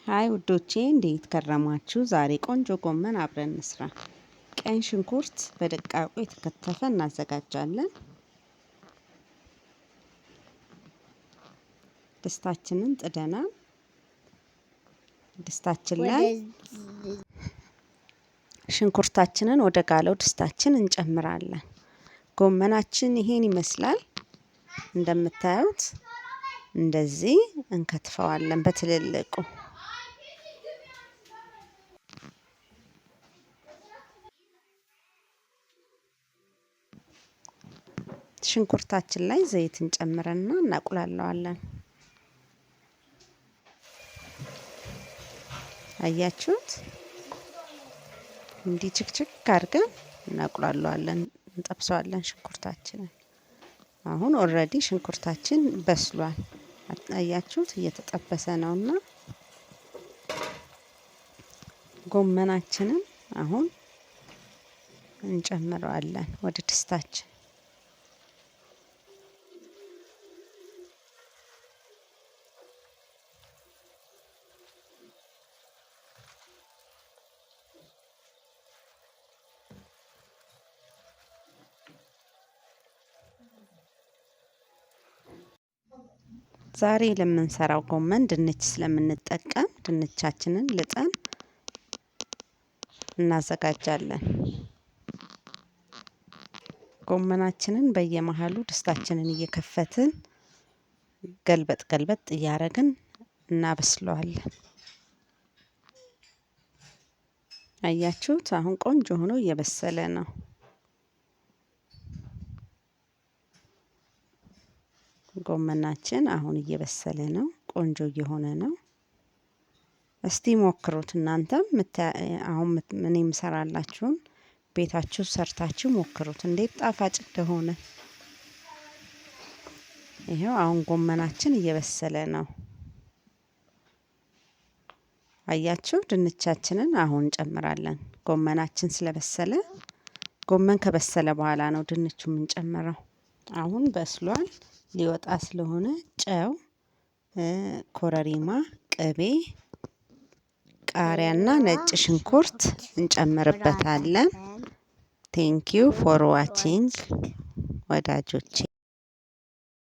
Hi ውዶቼ፣ እንዴት ከረማችሁ? ዛሬ ቆንጆ ጎመን አብረን እንስራ። ቀይ ሽንኩርት በደቃቁ የተከተፈ እናዘጋጃለን። ድስታችንን ጥደናል። ድስታችን ላይ ሽንኩርታችንን ወደ ጋለው ድስታችን እንጨምራለን። ጎመናችን ይሄን ይመስላል። እንደምታዩት እንደዚህ እንከትፈዋለን በትልልቁ። ሽንኩርታችን ላይ ዘይት እንጨምረና እናቁላለዋለን። አያችሁት? እንዲህ ችክችክ አድርገን እናቁላለዋለን፣ እንጠብሰዋለን ሽንኩርታችንን። አሁን already ሽንኩርታችን በስሏል። አያችሁት? እየተጠበሰ ነውና ጎመናችንን አሁን እንጨምረዋለን ወደ ድስታችን። ዛሬ ለምንሰራው ጎመን ድንች ስለምንጠቀም ድንቻችንን ልጠን እናዘጋጃለን። ጎመናችንን በየመሃሉ ድስታችንን እየከፈትን ገልበጥ ገልበጥ እያረግን እናበስለዋለን። አያችሁት? አሁን ቆንጆ ሆኖ እየበሰለ ነው። ጎመናችን አሁን እየበሰለ ነው። ቆንጆ እየሆነ ነው። እስቲ ሞክሩት እናንተም፣ አሁን እኔ የምሰራላችሁን ቤታችሁ ሰርታችሁ ሞክሩት እንዴት ጣፋጭ እንደሆነ። ይሄው አሁን ጎመናችን እየበሰለ ነው። አያችሁ፣ ድንቻችንን አሁን እንጨምራለን። ጎመናችን ስለበሰለ፣ ጎመን ከበሰለ በኋላ ነው ድንቹ የምንጨምረው። አሁን በስሏል። ሊወጣ ስለሆነ ጨው፣ ኮረሪማ፣ ቅቤ፣ ቃሪያና ነጭ ሽንኩርት እንጨምርበታለን። Thank you for watching ወዳጆቼ።